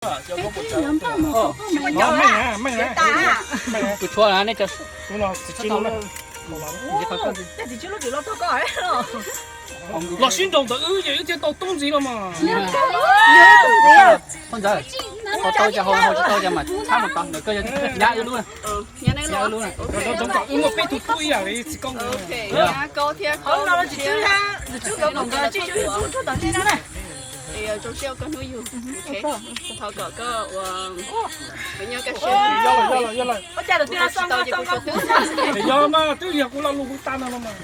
Kuv tshuav nej cov. Los sib nraus ntawm wb ces wb thiaj tau tub ntxiv no mas. Ntxawm, tau tau ces hau, hau tsis tau ces mas txhab mus tod, ntawm koj yog nyab wb lub na. Nyab wb lub na. Wb muaj peb tug tub ib yam li txiv Koob. Thov kom koj ua, ua nyob kaj siab. Yog mas twb yog kuv lo lus kuv tas no los mas.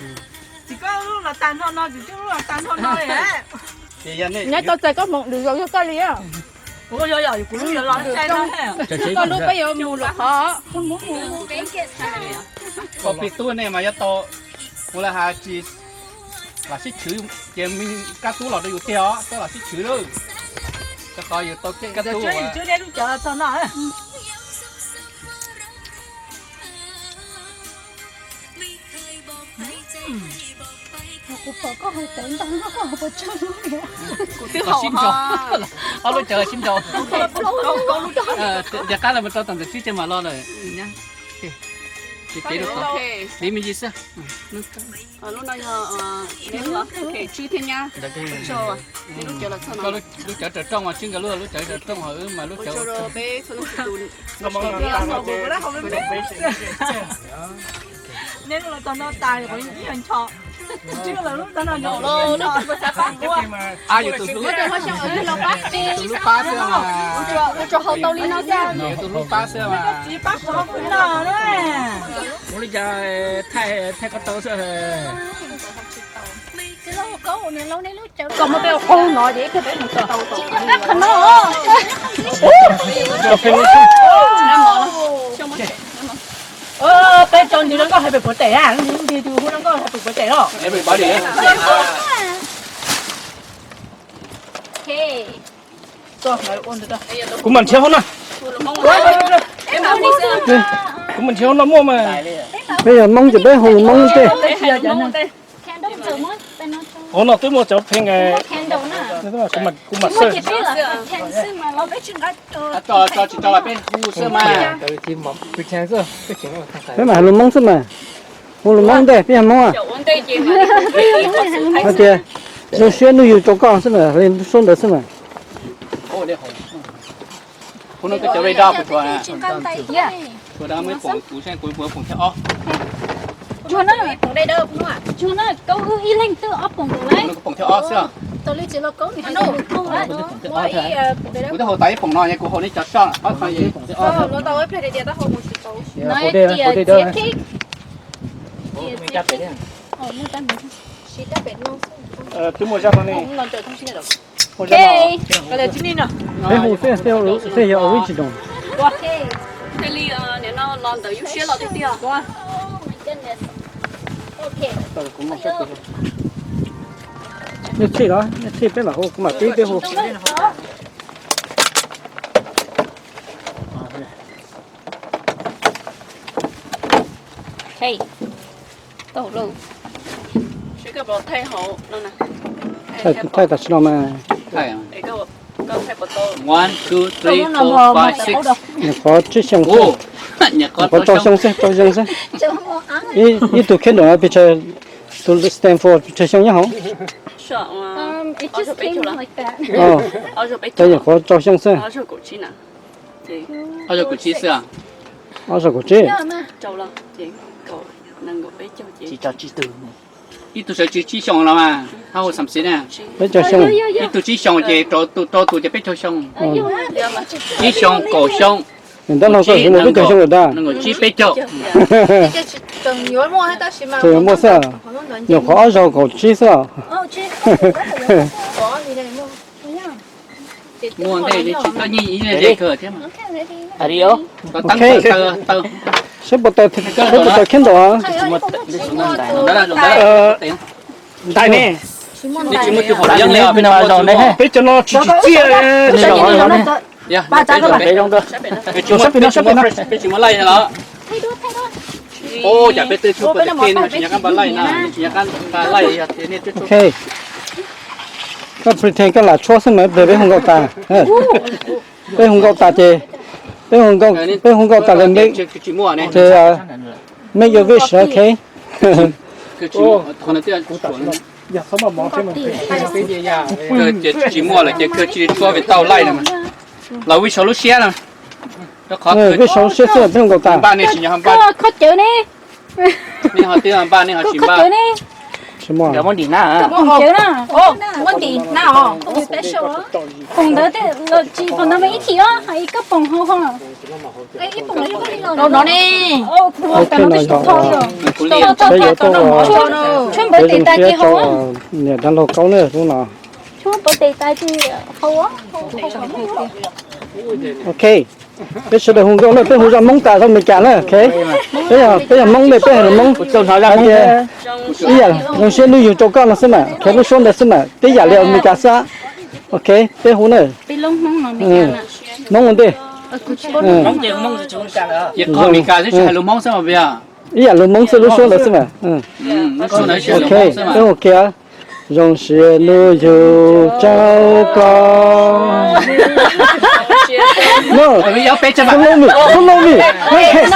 Txiv Koob los tag nrho no, txiv Koob los tag nrho no li. Nyob tau txais koj hmoov lwm zaus yog koj li. Kuv lub yuav los txais no. Koj lub peb yuav mus lwm qhov. Koj plig tub nej mas yuav tau, kuv lam has tsis lam sib chwv ces kab tub los rau yus tiag os, koj lam sib chwv lawm. Rau qhov yus tau kev kab tub. Kuv twb haus. Ob lub cawv sib nraus. Ces qab los mus rau tom ntawm tsib ces mam los lawm. Ces kev rau tod, kev me ntsis xwb. Lub no yog tswb thiab nyab. Lub cawv raws rooj mas tswb nkawd lub, lub cawv raws rooj ho wb mas lub cawv. Ab, yus tus hlub, tus hlub pab xwb mas. Yus tus hlub pab xwb mas. Ua li cas thaij, thaij koj tau xwb. Koj muab peb ua qaug no ces ib pliag peb mus tau tau qhov no. Peb tso nws lub nkauj hais pem puav tes, nws hu lub nkauj hais pem puav tes los. Kuv mam nrhiav hauv no. Kuv mam nrhiav hauv no muaj mas. Peb yog Hmoob ces peb hu lus Hmoob tej. Hauv no twb muaj cov pheej, kuv mam search. Tso tsis tso los peb hu xwb mas. Peb mam hais lus Hmoob xwb mas. Hu lus Hmoob ntej, peb yog Hmoob. Hais tias zoo siab hnub yug rau koj xwb mas, li suab ntawd xwb mas. Kuv no koj cov radar puas tsuas? Tsuas, muab poom kuv saib, kuv yuav poom thib ob. Tsuas na, koj wb ib leeg twb ob poom lawm. Poom thib ob xwb. Kuv twb haus tas ib poom no, kuv haus nej cov soj ob poom. Twb muaj zaj no ne. Peb hu xwb, tej yog original. Nej tshij los, nej tshij peb mam hu, kuv mam pib peb hu. Thaij tam sim no mas. Nyuam qhuav tsib xyoo, nyuam qhuav rau xyoo xwb. Ib tug candle no pes tsawg, tus stand for pes tsawg xyoo nyob hauv? Tau nyuam qhuav rau xyoo xwb. Ob zaug kaum tsib xwb. Ob zaug kaum tsib. Ib tug sawv tswv tsib xyoo los mas, hab hu xam xiv na. Peb caug xyoo. Ib tug tsib xyoo ces rau tus ces peb caug xyoo. Tsib xyoo, kaum xyoo. Nws ntab no koj mus peb caug xyoo lawm ntag. Tsib peb caug. Tseem yuav muaj xwb, nyuam qhuav ob zaug kaum tsib xwb. Muaj ntej li tsis tau nyiaj ib ze kawg thiab mas. Ok. Saib puas tau, saib puas tau candle. Ntais ne. Peb cov no tsis tsim txiaj. Peb tsis muaj light los? Ua cas peb twb tshuab pem tag kis ne, tsis nco qab npaj light na, tsis nco qab npaj light yog tias nej twb tshuab. Ok. Koj pretend koj lam tshuab xwb mas, peb hu nkaus tas. Peb hu nkauj tas ces, peb hu nkauj, peb hu nkauj tas lawm, ces make your wish, ok. Tsis muaj lawm ces kawg tsis tshua vim tau laij no. Los wb sau lub siab no. Wb sau lub siab xwb peb hu nkauj tas. Npaj nej tsis nyob npaj. Koj cawv ne. Nej ho twb npaj nej ho tsis npaj. Tsis muaj. Muab ntim na. Muab ntim na os. Foom ntawd los tsis foom ntawd mas ib thim os, hais koj foom hauv ho. Ib foom no ne. Kuv no yog, kuv li tshuab npawv tes tas ces hauv. Niam dab laug Kaub na lub no. Tshuab npawv tes tas ces hauv. Ok. Peb sawv daws hu nkauj na, peb hu zaj Hmoob tas zaj Amelikas na, ok. Peb yog, peb yog Hmoob ne, peb hais lus Hmoob. Hais tias ib yam zoo siab hnub yug rau koj no xwb mas, ok, lub suab ntawd xwb mas, tib yam li Amelikas xwb. Ok, peb hu na. Hmoob ua ntej. Ces qhov Amelikas xwb tsis hais lus Hmoob xwb mas. Ib yam lus Hmoob xwb lub suab ntawd xwb mas. Ok, peb hu kiag. Zoo siab hnub yug rau koj. No, follow me, follow me. Hais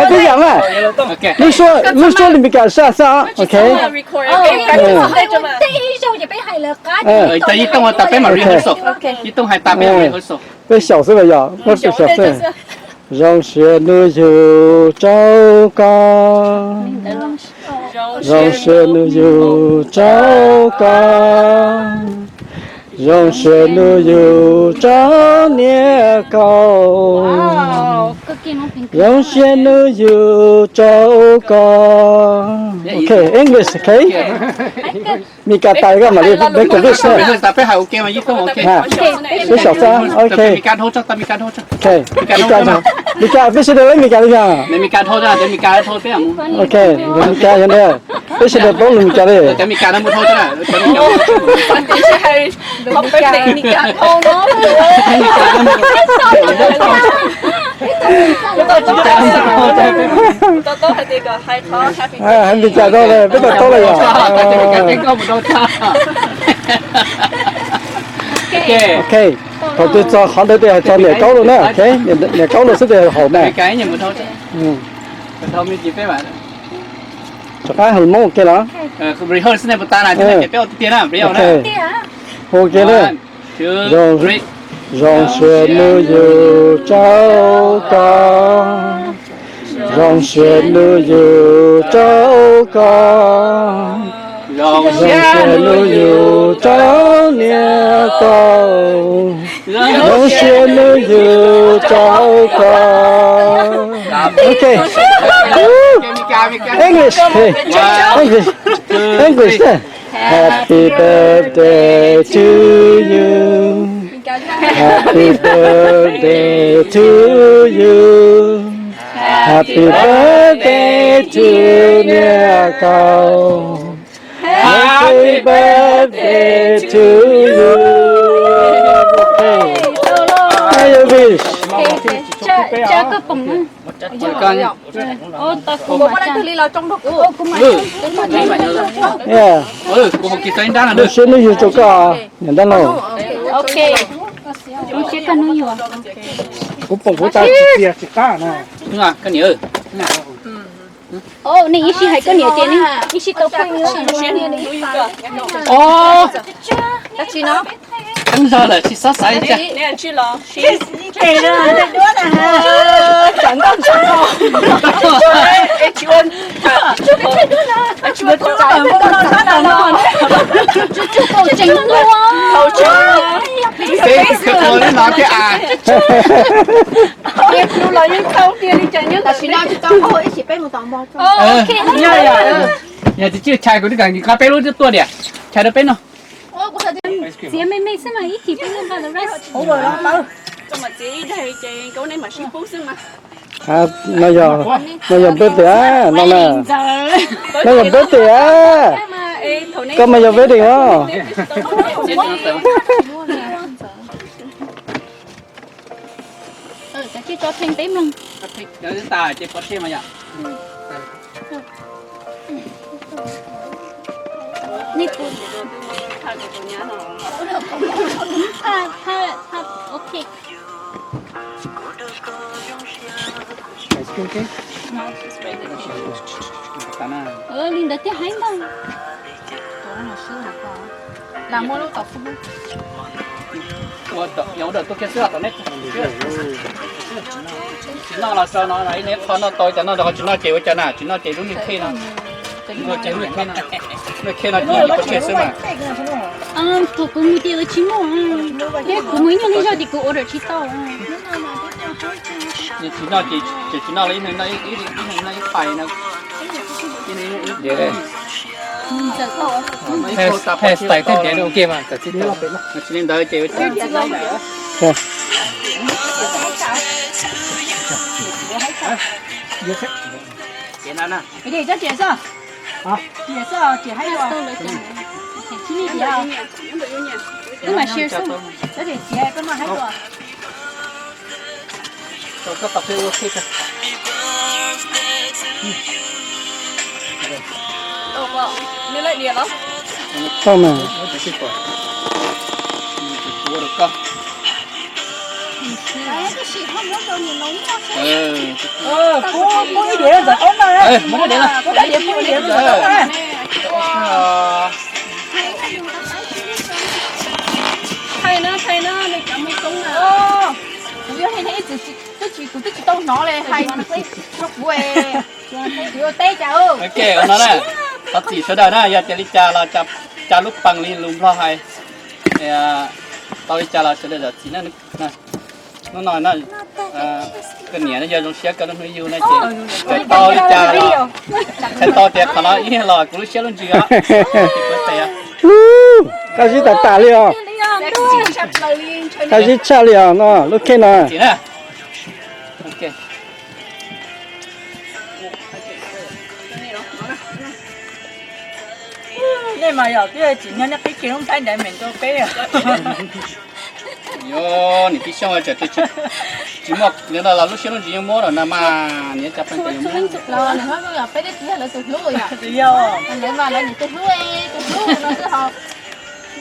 tib yam mas. Lub suab, lub suab li Amelikas sab sab, ok. Ib Tooj tas peb mam rehearsal. Ib Tooj hais tas peb mam rehearsal. Peb xyaum xwb los yog, peb xyaum xwb. Zoo siab hnub yug rau koj. Zoo siab hnub yug rau koj. Zoo siab hnub yug rau niam kau. Zoo siab hnub yug rau koj. Ok, English, ok. Amelikas tas koj mam li peb kov lub xwb. Peb xyaum xwb, ok. Amelikas, peb sawv daws lawv Amelikas li yog. Ok, Amelikas yog ntawd. Peb sawv daws paub lus Amelikas li. Hais Amelikas tau lawm, peb tau paub lawm yog. Ok, thaum twg txog qhov ntawd ces hais txog niam Kaub lawm na, ok, niam Kaub lawm xwb ces haum na. Rov qab hais lus Hmoob ua ke los? Hu ua ke na. Zoo, zoo siab hnub yug rau koj. Zoo siab hnub yug rau koj. Zoo siab hnub yug rau niam kau. Zoo siab hnub yug rau koj. Ok. English. English. English. Happy birthday to you. Happy birthday to you. Happy birthday to niam kau. Happy birthday to you. Make your wish. Zoo siab hnub yug rau koj niam dab laug. Kuv pom kuv tas tsis txias tsis qab na. Nej ib sij hais koj niam ces nej ib sij tau pheej. Teeb zog lawm tsis txhob xav li cas. Peb kawg tua li no thiab as. Tam sim no tsis tau ib chim peb mus tom npog. Yog tsis txawj chais kuv twb kam nkim qab peb lub twb tuaj tiag. Chais rau peb no. Txiav me me xwb mas ib chim peb nqa the rest. No yog, no yog birthday no na. No yog birthday. Koj mas yog wedding os. Li ntawd thiaj haib ntag. Lam muaj lub tom xub. Ua tom yog ua dawm tuaj kiag xwb tom neb. Tsis noj los sau no, ib neb qho noj tau cas noj, tsis noj ces ua cas na, tsis noj ces lub niag khej no. Ces lub niag khej no, lub niag khej no ces kuv tseg xwb mas. Thaum kuv mus ces tsis muaj, thiab kuv mus ib nyuag li zog ces kuv order tsis tau. Tsis noj ces tsis noj li, ib hnub noj ib pais no. Thaij style tej ntiav ok mas. Tsis li ntawd ces Tau mas. Pub ib diav ntawm qaub na. Pub ib diav ntawm qaub na. Hais na, hais na, nws cov mus koob na. Kuv yog li ne ib txwm twb tsis, kuv twb tsis tau hnov li, hais rau kuv, kuv ua teb cas. Ok, ua no na, thov txim sawv daws na, yog tias li cas los cas lub pees li lus Nplog hais, tau li cas los sawv daws zam txim na. Hnub no na, koj niam no yog zoo siab koj lub hnub yug na ces tau li cas los, txhais tau tias qhov no ib los kuv lub siab lub ntsws os. Qab zib tas tas li os. Qab zib tshaj li os no, lub khej no. Nej mas yog twb tsim nyog nej qhib kiag lub nplhaib ntawd meem rau peb. Yog niam tij Xyooj tsis muaj li no los lub siab lub ntsws yeej muab lawm na mas niam cov peb tsis yog lawv tus hlub yom. Lawv mas lawv niam tus hlub, tus hlub no xwb ho.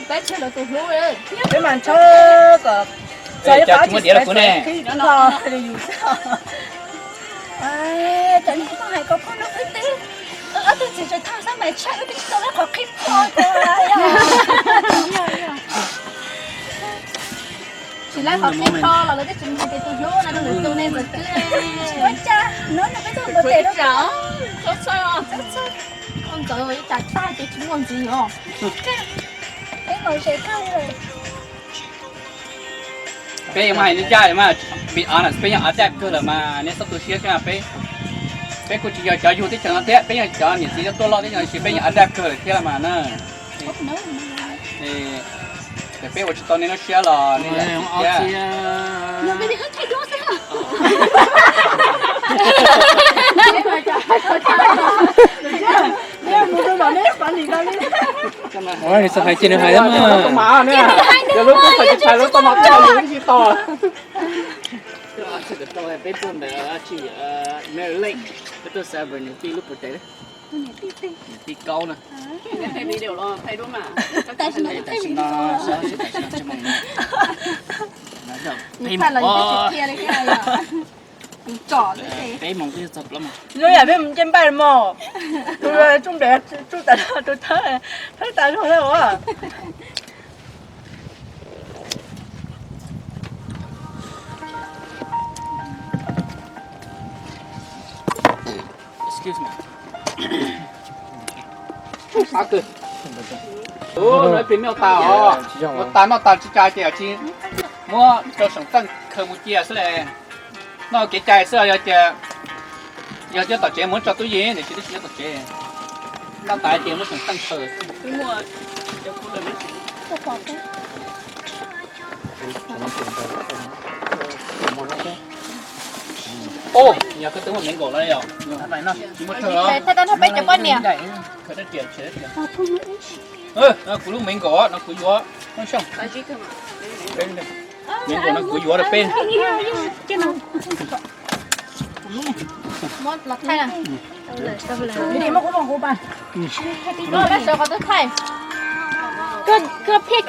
Peb tsis yog lawv tus hlub. Peb mas ntshaw kom txog ib qho tsis muaj diav rau kuv ne. Cov niag pog hais kom pog no wb twb, ob tug txiv tseem thaj xab mais tshaj wb twb tsis tau lawv qhov qhib pog ko. Tsis lawv qhov qhib pog los lawv twb tsis mus hais tias tus hlub no rau lwm tus ne ntxawm twb. Ua cas hnub no peb tuaj npau tes rau txhob txhob, ua ntxawm ib tsam tag ces tsis muaj ntxiv os. Peb mus hais li cas mas, be honest, peb yeej adapt kawg lawm mas nej txhob tu siab thiab. Peb, peb kuj tsis yog cov yug teb chaws no thiab, peb yog cov niam txiv tuaj loj teb chaws no, tiam sis peb yeej adapt kawg lawm thiab los mas na. Peb ua tsis tau nej lub siab los nej zam txim thiab. Nws txawm hais ces nws hais mas. Yog lub koob txawm tsis hais lub tau no tsis tau. Peb tuaj ntawm Mirror Lake, peb tuaj celebrate niam tij lub birthday. Niam tij Kaub na. Tam sim no, tam sim no tsis muaj. Peb moos twb txog plaub moos. Yog peb mus nce npaj mos, tus tsuj npem tsuj tas tus thawb, thawb tas zog os. Excuse me. Ub, no plig me ua tas os. Ua tas noj tas tsis cas ces tsis muab rau seem teej khaws mus cia xwb le. Noj kev cai xwb, yog tias, yog tias tom tsev muab tso tub yees tiam sis twb tsis nyob tom tsev. Noj tas ces muab seem teej khaws. Ub, yog koj twb muaj me nkaum no yog. Tsis muaj thawj os. Kuv lub me nkaum no kuv yuav. Me nkaum no kuv yuav rau peb. Koj pheej,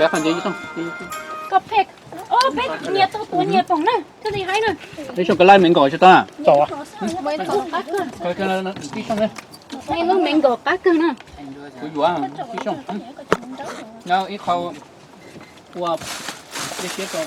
koj pheej. Peb nyias tau tua nyias poom na, thiaj li haib na. Ib xyoos koj laij me nkaum tsis tau na? Tib xyoos, lub me nkaum qab kawg na. Kuv yuav tib xyoos. Ib qho ua dej siab rau.